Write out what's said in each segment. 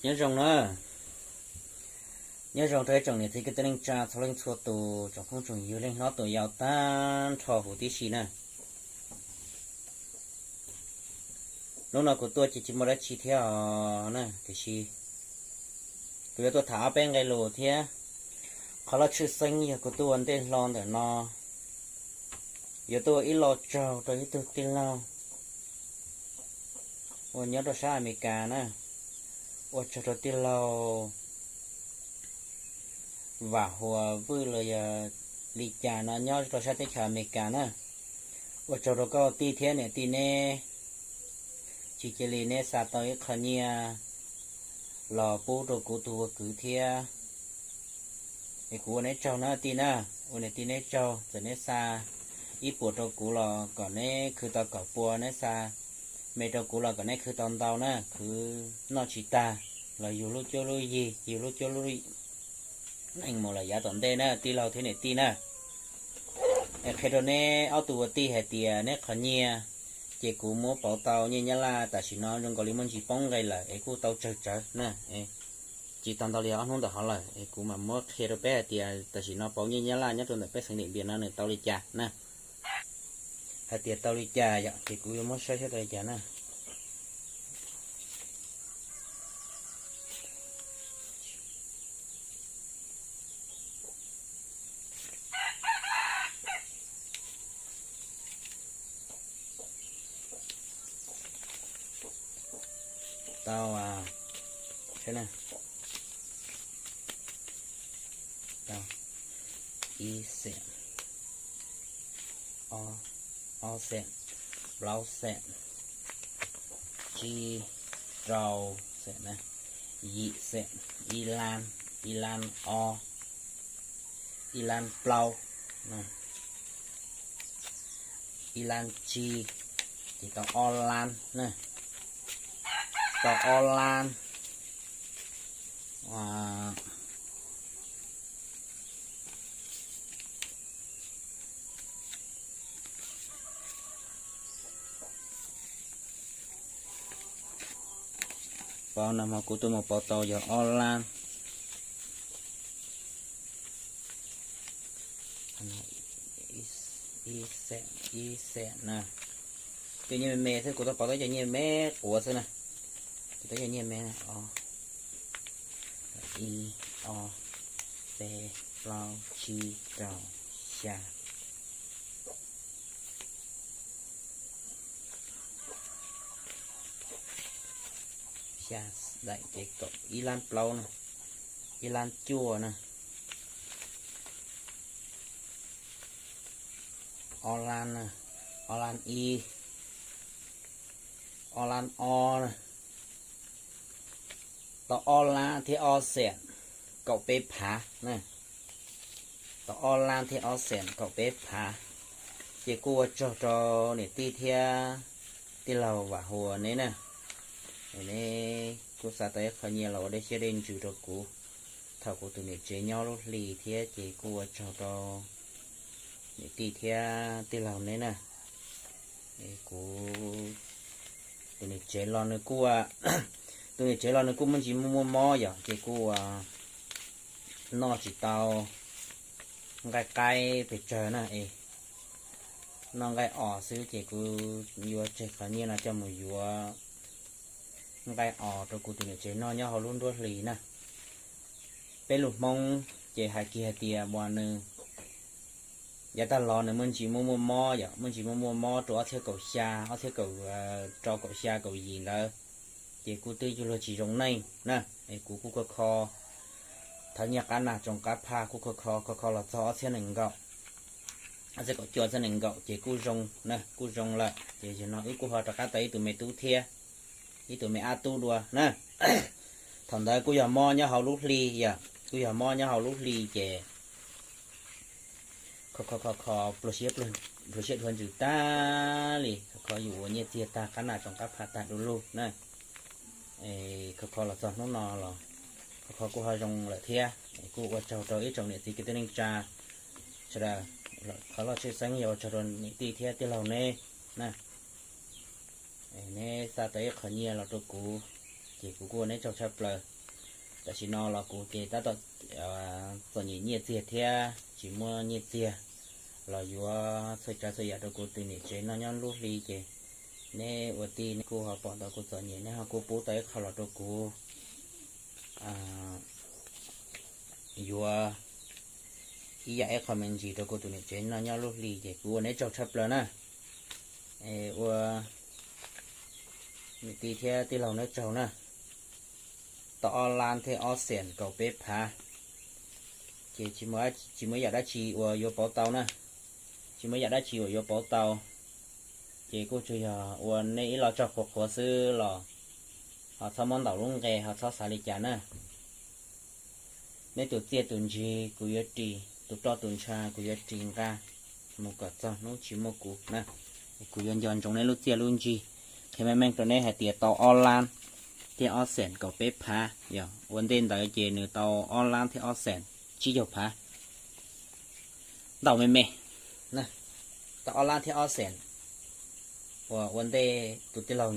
Nyob zoo na, nyob zoo rau ib tsoom niam txiv kwv tij neej tsa txhua leej txhua tus, tsoom phooj tsoom ywg, leej hlob tus yau tag nrho huv tib si na. Hnub no kuv tuaj ces tsis muaj dab tsi thiab os na, tiam sis kuv yuav tuaj tham ob peb nqe lus thiab. Qhov loj tshwj xeeb yog kuv tuaj ua ntej hlo ntawm no, yuav tuaj ua ib lo tsaug rau ib tug tij laug uas nyob rau sab Amelikas na. Ua tsaug rau tij laug Vam Huas Vwj los yog li cas no nyob rau sab teb chaws Amelikas na. Ua tsaug rau koj tij thiab niam tij neb, tsis cia li neb xa tau ib qho nyiaj los pub rau kuv tus ua kwv thiab. Es kuv ua neb tsaug na tij na, ua niam tij neb tsaug, txawm neb xa ib puas rau kuv los kom neb khwv tau kaum pua, neb xa me rau kuv los kom neb khwv tau ntau na, khwv noj tsis tag los yug lub cuab lub yig, yug lub cuab lub neej mus lawm yav tom ntej na tij laug thiab niam tij na. Es qhia rau neb ob tug ua tij hais tias neb qhov nyiaj ces kuv muab pauv tau nyiaj Nyab Laj tam sim no zoo nkaus li muaj ntsis poob nqe lawm es kuj tau tsawg tsawv na. Tsis tag ntau li ob hnub ntawm hov lawm es kuv mam muab qhia rau peb hais tias tam sim no pauv nyiaj Nyab Laj nyob rau ntawm peb xeev Diam Npias no nws tau li cas na. Hais tias tau li cas yom, ces kuv yuav muab saib saib tau li cas na. Tau, saib na, tau ib xees, ob xees, plaub xees, tsib, rau xees, yim xees, ib lab, ib lab ob, ib lab plaub, ib lab tsib, ces tau ob lab na, tau ob lab. Pauv no mas kuv tuaj mus pauv tau yog ob lab, ib xees, ib xees na. Cov nyiaj me me xwb, kuv tau pauv tau cov nyiaj me quav xwb na. Kuv tau cov nyiaj me, ib, ob, peb, plaub, tsib, rau, xya, xya, daim ces kaum ib lab plaub na, ib lab cuaj na, ob lab na, ob lab ib, ob lab ob na, tau ob lab thiab ob xees kaum peb phav na, tau ob lab thiab ob xees kaum peb phav. Ces kuj ua tsaug rau niam tij thiab tij laug Vam Huas neb na, neb kuj xa tau ib qho nyiaj los ua dej siab dej ntsws rau kuv thaum kuv tus niam tsev nyob lub hli thiab, ces kuj ua tsaug rau niam tij thiab tij laug neb na. Kuv tus niam tsev los nws kuj, tus niam tsev los nws kuj muaj ntsis muaj muaj mob yom, ces kuj noj tsis tau nqaij qaib pes tsawg na, es noj nqaij os xwb, ces kuv yuav tseg qhov nyiaj no coj mus yuav nqaij os rau kuv tus niam tsev noj nyob hauv lub nruab hlis na. Peb lus Hmoob ces hais kiag hais tias uas nws yav tag los nws muaj ntsis muaj muaj mob yom, muaj ntsis muaj muaj mob rau ob txhiab kaum xya, ob txhiab kaum, rau kaum xya kaum yim ntawd, ces kuj twb yuav luag tsis zoo neej na. Es kuv kuj kho kho thawb nyiaj qab nag tsoom qab phaj, kuj kho kho kho kho los txog ob txhiab nees nkaum, ob txhiab kaum cuaj, ob txhiab nees nkaum ces kuj zoo na, kuj zoo lawm. Ces zaum no wb kuj ho rov qab tau ib tug me tub thiab, ib tug me ab tub dua na. Thaum ntawd kuj yog mob nyob hauv lub hli yom, kuj yog mob nyob hauv lub hli ces kho kho kho kho pluag siab, pluag siab dhuav ntsws tag li, kho kho yus ua nyiaj txiag tag, qab nag tsoom qab phaj tag du lug na. Kho kho los txog hnub no los kho kho kuj ho zoo lawm thiab. Kuj ua tsaug rau ib tsoom niam txiv kwv tij neej tsa sawv daws, qhov loj tshwj xeeb yog ua tsaug rau niam tij thiab tij laug neb na. Neb xa tau ib qho nyiaj los rau kuv, ces kuv kuj ua neb tsaug tshaj plaws. Tam sim no los kuv ces tab tom txom nyem nyiaj txiag thiab tsis muaj nyiaj txiag los yuav txhua tsav txhua yam rau kuv tus niam tsev noj nyob lub hli, ces neb ua tij neb kuj ho pom tau kuv txom nyem, neb ho kuj pub tau ib qho los rau kuv yuav ib yam ib qho me ntsis rau kuv tus niam tsev noj nyob lub hli, ces kuv ua neb tsaug tshaj plaws na. Ua niam tij thiab tij laug neb tsaug na. Tau ob lab thiab ob xees kaum peb phav, ces tsis muaj yam dab tsi uas yuav pauv tau na. Tsis muaj yam dab tsi uas yuav pauv tau, ces kuj tsuas yog ua nej ib lo tsaug qhuav qhuav xwb los ho txhob muab ntaus lub nqe, ho txhob xav li cas na. Neb tus txiaj tus ntsig kuv yuav ris, tus roj tus ntsha kuv yuav ris nqa mus kom txog hnub tsis muaj kuv na. Kuv yuav nco ntsoov neb lub txiaj lub ntsig, qhia meej meej rau neb hais tias tau ob lab thiab ob xees kaum peb phav, yog ua ntej ntawd ces nws tau ob lab thiab ob xees tsib caug phav. Ntau me me, tau ob lab thiab ob xees uas ua ntej tus tij laug,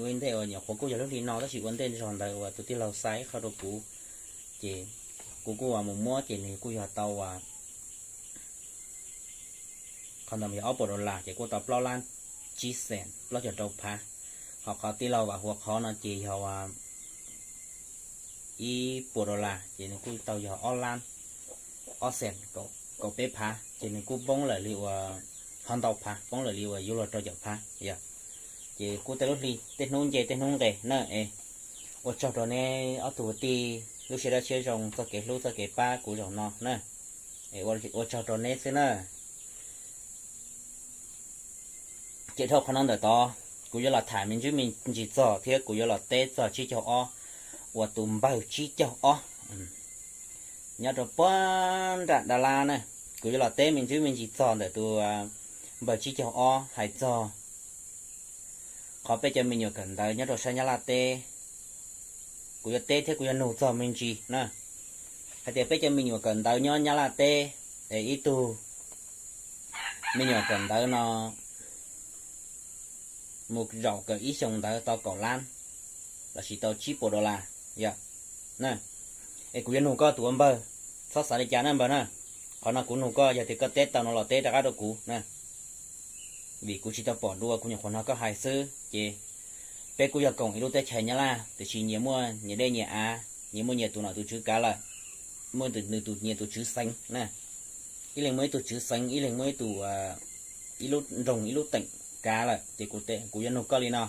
ua ntej uas nyuam qhuav kuj yog lub hli no tab sis ua ntej zog ntawd uas tus tij laug xa ib qho rau kuv, ces kuv kuj mus muab ces nws kuj yog tau qhov ntawd yog ob puas dollar ces kuj tau plaub lab tsib xees plaub caug rau phav. Ho qhov tij laug Vam Huas qhov no ces yog ib puas dollar ces nws kuj tau yog ob lab ob xees kaum peb phav, ces nws kuj poob lawm li uas ho ntau phav, poob lawm li uas yuav luag rau caum phav yog. Ces kuj tej lub hli tej hnub nce tej hnub nqes na. Es ua tsaug rau neb ob tug tij lub siab dawb siab zoo txoj kev hlub txoj kev pab kuv zaum no na. Es ua tsaug rau neb xwb na. Ces dhau qhov no ntawm tod, kuv yuav los tham me ntsis me ntsis txog thiab kuv yuav los teb txog tsib caug ob uas tus npawg tsib caug ob nyob rau puag nram Dab Las na. Kuv yuav los teb me ntsis me ntsis txog ntawm tus npawg tsib caug ob hais txog qhov peb cov me nyuam kawm ntawv nyob rau sab Nyab Laj teb. Kuv yuav teb thiab kuv yuav nug txog me ntsis na, hais tias peb cov me nyuam kawm ntawv nyob Nyab Laj teb, es ib tug me nyuam kawm ntawv no mus zaum kawm ib xyoos ntawv tau kaum lab lossis tau tsib puas dollar yom. Es kuv yuav nug koj tus ua npawg, txhob xav li cas na npawg na. Qhov no kuv nug koj, yog tias koj teb tau no los teb rov qab rau kuv na, vim kuv tsis tau pom dua, kuv nyuam qhuav hnov koj hais xwb. Ces peb kuj yog koom ib lub teb chaws Nyab Laj tiam sis nyias muaj nyias dej nyias av, nyias muaj nyias tus nom tus tswv kav lawm, muaj nyias tus tswv xeev na. Ib leeg muaj ib tug tswv xeev, ib leeg muaj ib tug, ib lub nroog ib lub teem kav lawm. Ces kuv yuav nug koj li no,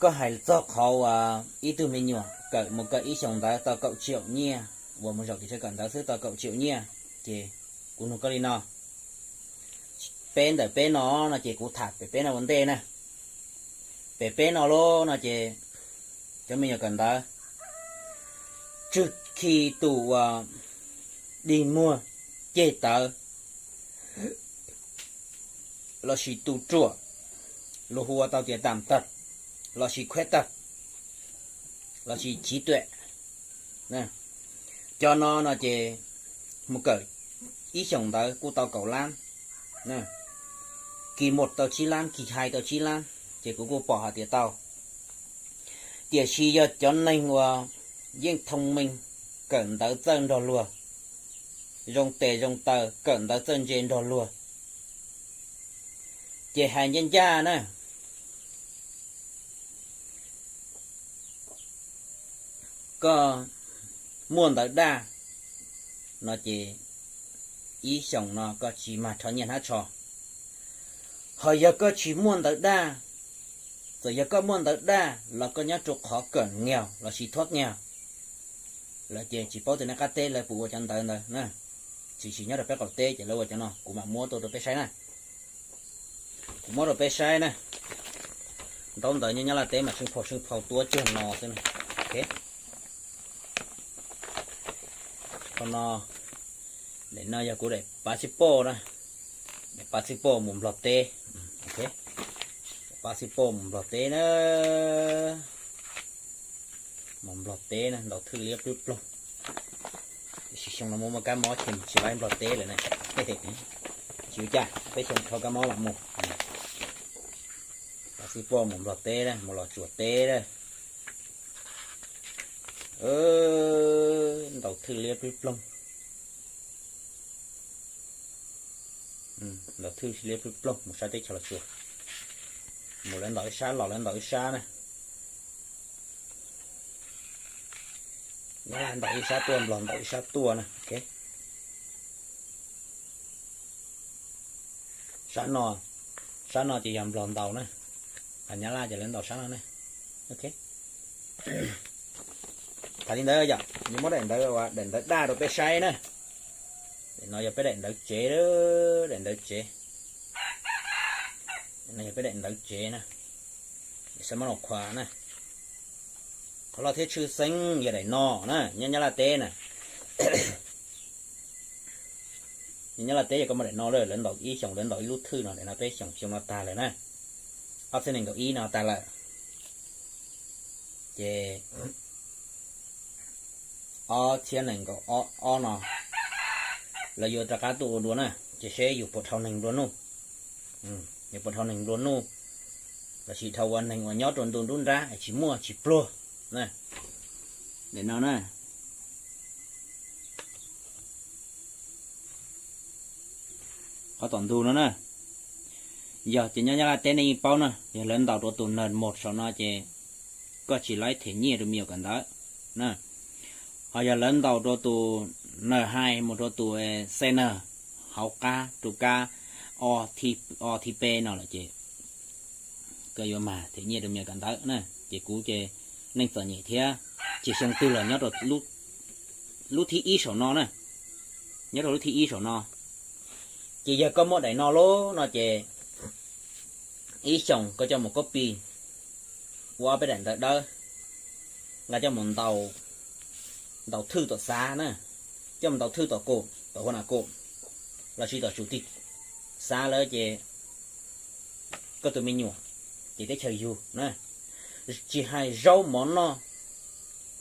koj hais txog qhov uas ib tug me nyuam kawm mus kawm ib xyoos ntawv tau kaum tsiaum nyiaj, uas mus zaum tim sab kawm ntawv xwb tau kaum tsiaum nyiaj, ces kuv nug koj li no, peb ntawm peb no no ces kuv tham pem peb no ua ntej na. Pem peb no lub no ces cov me nyuam kawm ntawv tswg khi tus uas dig muag ceg tawv lossis tus ruam, luag hu ua tau tias tam tawg lossis khuab tawg lossis chiv tuam, cov no no ces mus kawm ib xyoos ntawv kuj tau kaum lab, kis mos tau tsib lab, kis hais tau tsib lab, ces kuv kuj pom hais tias tau. Tiam sis yog cov neeg uas yeej thoo meej, kawm ntawv txawj nrog luag, zoo tes zoo taw, kawm ntawv txawj ntse nrog luag, ces hais ncaj ncaj na, koj muaj ntawv daj no ces ib xyoos no koj tsis mag rho nyiaj hnab tsho. Ho yog koj tsis muaj ntawv daj, txawm yog koj muaj ntawv daj los koj nyob rau qhov kawm nyiaus lossis thuab nyiaus lawm ces tsis paub tias nej qab teb lawv puas ua cov ntawv ntawd na. Tiam sis nyob rau peb qaum teb ces lawv ua cov no, kuv mam muab tuaj rau peb saib na. Kuv muab rau peb saib na. Ntaub ntawv nyob Nyab Laj teb mas seej phau seej phau tuab cuag no xwb na. Qhov no, daim no yog kuv daim pav xij poj na, daim pav xij poj mus Nplog teb. Pav xij poj mus Nplog teb na, mus Nplog teb na, ntaus thwj liab plub plaug. Tiam sis xyoo no muaj muaj kab mob ces tsis laib Nplog teb lawm na. Tsis ua cas, peb xyoo dhau kab mob los mus. Tij Poj mus Nplog teb na, mus Los Tsuas teb na. Ntaus thwj liab plig ploog. Ntaus thwj liab plig ploog mus sab teb chaws Los Tsuas. Mus lawv ntaus ib sab los lawv ntaus ib sab na. Nyab Laj ntaus ib sab tuaj, Nplog ntaus ib sab tuaj na. Sab no, sab no ces yog Nplog ntaus na. Ho Nyab Laj ces lawv ntaus sab no na. Tham li ntawd yom, yuav muab daim ntawv, daim ntawv daj rau peb saib na. Daim no yog peb daim ntawv tsev, daim ntawv tsev. No yog peb daim ntawv tsev na. Xav muab los khuam na. Qhov loj thiab tshwj xeeb yog daim no na, nyob Nyab Laj teb na. Nyob Nyab Laj teb yog koj muaj daim no lawm, lawv ntaus ib xyoos lawv ntaus ib lub thwj no, daim no peb xyoos xyoo no tag lawm na. Ob txhiab nees nkaum ib no tag lawm. Ces ob txhiab nees nkaum ob no lawv yuav rov qab tuaj ua dua na, ces seb yus puas dhau neeg nplua nuj. Yus puas dhau neeg nplua nuj, los sis dhau ua neeg uas nyob rau ntu nruab nrab es tsis muaj tsis pluag. Daim no na, qhov tom ntug no na, yog ces nyob Nyab Laj teb nej yeej paub na, yog lawv ntaus rau tus naj mos saum no ces koj tsis laib them nyiaj rau me nyuam kawm ntawv na. Ho yog lawv ntaus rau tus naj hais mus rau tus xe naj hauv qab rau kab o thib pe no lawm ces koj yuav mag them nyiaj rau me nyuam kawm ntawv na. Ces kuv ces neej txom nyem thiab, ces xyoo twg los nyob rau lub thib ib saum no na, nyob rau lub thib ib saum no. Ces yog koj muaj daim no lawm no ces ib xyoos koj coj mus copy ua ob peb daim ntawv dawb, nqa coj mus ntaus thwj tom xav na, coj mus ntaus thwj tom kum, tom hua na kum, los sis tom tsum tig xav lawm ces koj tus me nyuam ces teb chaws yug na. Tsis hais zaub mov noj,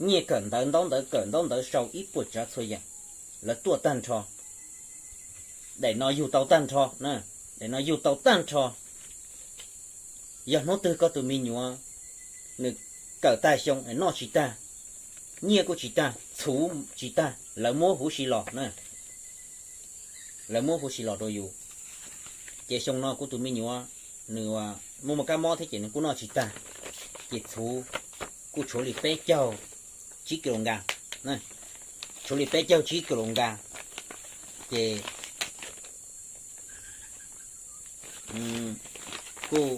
nyiaj kawm ntawv, ntaub ntawv kawm, ntaub ntawv sau, ib puas tsav txhua yam lawv tuaj tag nrho. Daim no yug tau tag nrho na, daim no yug tau tag nrho. Yog hnub twg koj tus me nyuam nws kawm tag xyoo es noj tsis tag, nyiaj kuj tsis tag, txhuv tsis tag, lawv muab huv si los na, lawv muab huv si los rau yus. Ces xyoo no kuv tus me nyuam nws muaj muaj kab mob thiab ces nws kuj noj tsis tag, ces txhuv kuj tshuav li peb caug tsib kis lus nkas, tshuav li peb caug tsib kis lus nkas, ces kuj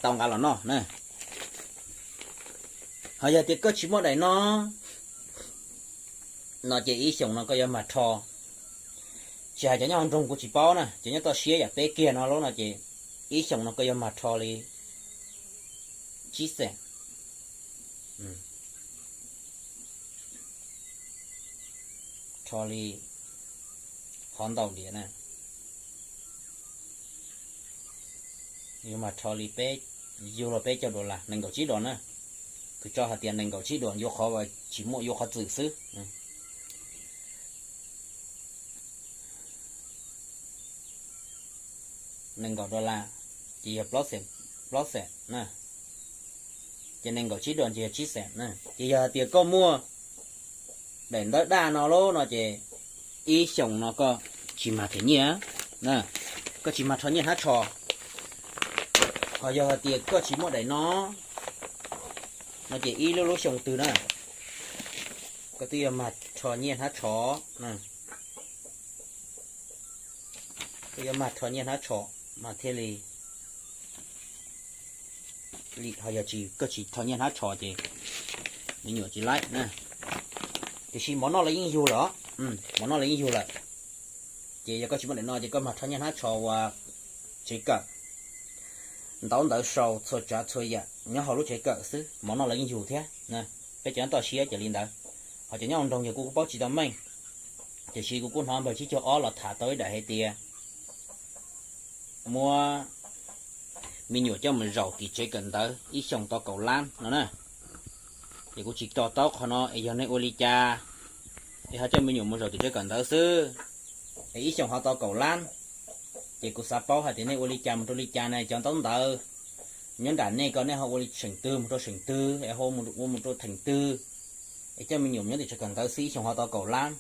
tau nqa los noj na. Ho yog tias koj tsis muaj daim no, no ces ib xyoos no koj yuav mag rho, tsis hais cov nyob hauv nroog kuv tsis paub na, cov nyob toj siab yam peb kiag no lawm no ces ib xyoos no koj yuav mag rho li tsib xees, rho li qhov ntau diam na, yuav mag rho li peb, yug los peb caug dollar, nees nkaum tsib dollar na. Kuv tso hais tias nees nkaum tsib dollar yuav qhov uas tsis muaj yuav qhov txwm xwb. Nees nkaum dollar ces yog plaub xees, plaub xees na. Ces nees nkaum tsib dollar ces yog tsib xees na. Ces yog hais tias koj muaj daim ntawv daj no lawm no ces ib xyoos no koj tsis mag them nyiaj, koj tsis mag rho nyiaj hnab tsho. Ho yog hais tias koj tsis muaj daim no, no ces ib lub lub xyoo twg na, koj twb yuav mag rho nyiaj hnab tsho, koj yuav mag rho nyiaj hnab tsho mas thiaj li, ho yog tsis, koj tsis rho nyiaj hnab tsho ces me nyuam tsis laib na. Tiam sis mov noj los yeej yug lawm, mov noj los yeej yug lawm. Ces yog koj tsis muaj daim no ces koj mag rho nyiaj hnab tsho ua tsev kawm, ntaub ntawv sau txhua tsav txhua yam nyob hauv lub tsev kawm xwb, mov noj los yeej yug thiab. Peb cov nyob toj siab ces li ntawd, ho cov nyob hauv nroog yog kuv kuj paub tsis tau meej, tiam sis kuv kuj hnov npawg tsib caug ob los tham tau ib daim hais tias muab me nyuam coj mus zaum tim tsev kawm ntawv ib xyoos tau kaum lab no na. Ces kuv tsis to taub qhov no es yog nej ua li cas, es ho coj me nyuam mus zaum tim tsev kawm ntawv xwb es ib xyoos ho tau kaum lab. Ces kuv xav paub hais tias nej ua li cas mus rau li cas na, cov ntaub ntawv nyob nram nej ko nej ho ua li seem twg mus rau seem twg, es ho ua mus rau theem twg, es coj me nyuam nyob tim tsev kawm ntawv xwb ib xyoos ho tau kaum lab.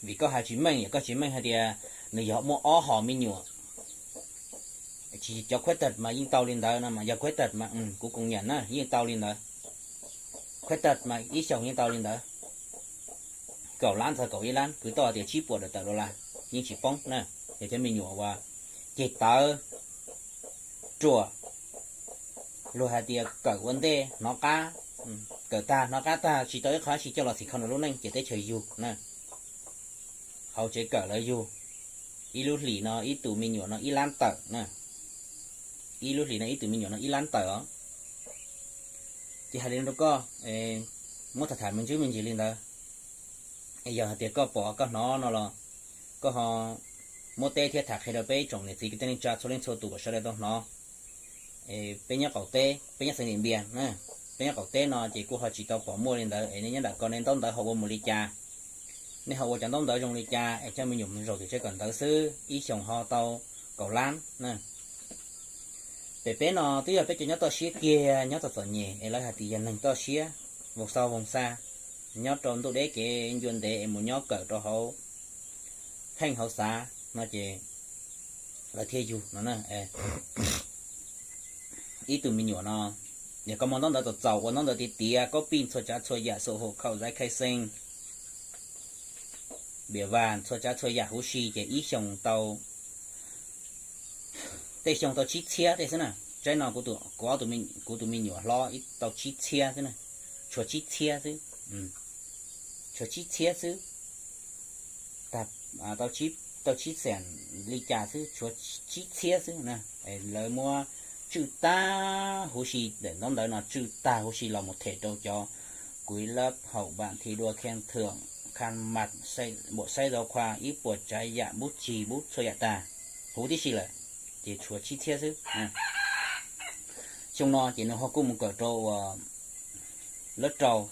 Vim koj hais tsis meej, yog koj tsis meej hais tias nws yog muaj ob hom me nyuam, tsis cov khuab tag mas yeej tau li ntawd no mas, yog khuab tag mas kuv koom nyam na yeej tau li ntawd. Khuab tag mas ib xyoos yeej tau li ntawd, kaum lab txog kaum ib lab, kwv tau tias tsib puas daim tawm dollar yeej tsis poob na. Yog cov me nyuam uas ceg tawv, ruam, luag hais tias kawm ua ntej hnov qab, kawm tag hnov qab tag tsis tau ib qho dab tsi coj los xim kho nws lub neej ces teb chaws yug na. Hauv tsev kawm lawv yug, ib lub hlis no ib tus me nyuam no ib lab tawm na, ib lub hlis no ib tus me nyuam no ib lab tawm os. Ces hais li no rau koj, muab tham tham me ntsis me ntsis li ntawd. Es yog hais tias koj pom koj hnov no los koj ho muab teb thiab tham qhia rau peb tsoom niam txiv kwv tij neej tsa txhua leej txhua tus kom sawv daws tau hnov. Peb nyob qaum teb, peb nyob xeev Dim Npias, peb nyob qaum teb no ces kuj ho tsis tau pom muaj li ntawd es nej nyob nram ko nej ntaub ntawv ho ua mus li cas, nej ho ua cov ntaub ntawv zoo li cas es coj me nyuam mus zaum tim tsev kawm ntawv xwb ib xyoos ho tau kaum lab na. Pem peb no twb yog peb cov nyob toj siab kiag nyob txom txom nyem es lawv hais tias yog neeg toj siab, voos xau voos xa, nyob rau ntuj deb kev ncua ntev es mus nyob kawm rau hauv pheej hauv xav no ces lawv thiaj yug no na. Ib tug me nyuam no, yog koj muaj ntaub ntawv txaus txaus ua ntaub ntawv tiav tiav, copy txhua tsav txhua yam, sổ hộ khẩu, giấy khai sinh, npias vas txhua tsav txhua yam huv si ces ib xyoos tau, tej xyoo tau tsib txhiab tej xwb na. Tsaib no kuv tus me nyuam hlob ib tau tsib txhiab xwb na, tshuav tsib txhiab xwb, tshuav tsib txhiab xwb, tau tsib xees li cas xwb, tshuav tsib txhiab xwb na. Lawv muab tswj tag huv si, daim ntaub ntawv no tswj tag huv si los mus them rau cov quỹ lớp học bạn thi đua khen thưởng, khăn mặt, bộ sách giáo khoa, ib puas tsav yam, bút chì, bút txhua yam tag huv tib si lawm, ces tshuav tsib txhiab xwb. Xyoo no ces nws ho kuj mus kawm rau uas lab rau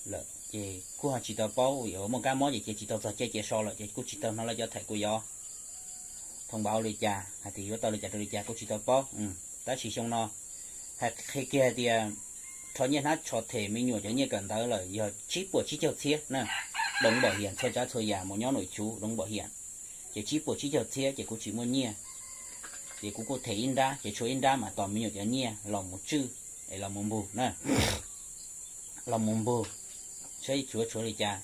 lawm ces kuj ho tsis tau paub, muaj kab mob ces cia tsis tau txog caij cia so lawm ces kuj tsis tau hnov lawv cov them kuv yuav thoo npav li cas hais tias yuav tau li cas rau li cas kuj tsis tau paub. Tab sis xyoo no hais qhia kiag hais tias rho nyiaj hnab tsho them me nyuam cov nyiaj kawm ntawv lawm yog tsib puas tsib caug txhiab na. Đóng bảo hiểm txhua tsav txhua yam mus nyob nội trú đóng bảo hiểm, ces tsib puas tsib caug txhiab ces kuv tsis muaj nyiaj, ces kuv kuj them ib nrab ces tshuav ib nrab mas tos me nyuam cov nyiaj los mus tswj es los mus npug na, los mus npug saib tshuav tshuav li cas,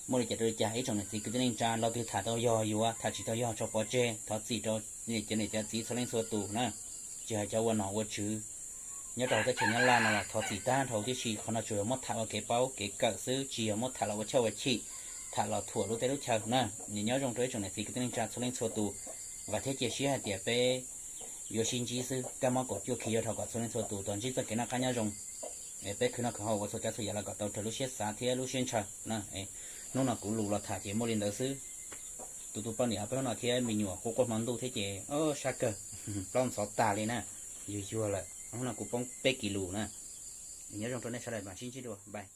muaj li cas rau li cas. Ib tsoom niam txiv kwv tij neej tsa leej twg tham tau yog yuav, tham tsis tau yog tso pov tseg, thov txim rau cov niam cov txiv txhua leej txhua tus na. Tsis hais cov ua nom ua tswv nyob rau hauv teb chaws Nyab Laj no los thov txim tag nrho huv tib si. Qhov no tsuas yog muab tham ua kev paub kev kawm xwb, tsis yog muab tham los ua choj ua chim, tham los thuam lub teb lub chaw na. Nyob zoo rau ib tsoom niam txiv kwv tij neej tsa txhua leej txhua tus, vam thiab cia siab hais tias peb yuav sib ntsib xwb. Kab mob kaum cuaj khi yuav dhau kom txhua leej txhua tus tau ntsib txoj kev noj qab nyob zoo, peb khwv noj khwv haus ua txhua tsav txhua yam los kom tau raws lub siab xav thiab lub siab ntshaw na. Hnub no kuv lus los tham ces muaj li ntawd xwb. Tus tus poj niam peb hnub no thiab me nyuam quaj quaj hmo ntuj thiab ces sab kawg, plaub ntxhov tas li na, yuag yuag lawm. Hnub no kuv poob peb kis lus na. Nyob zoo rau nej sawv daws, mam sib ntsib dua, bye.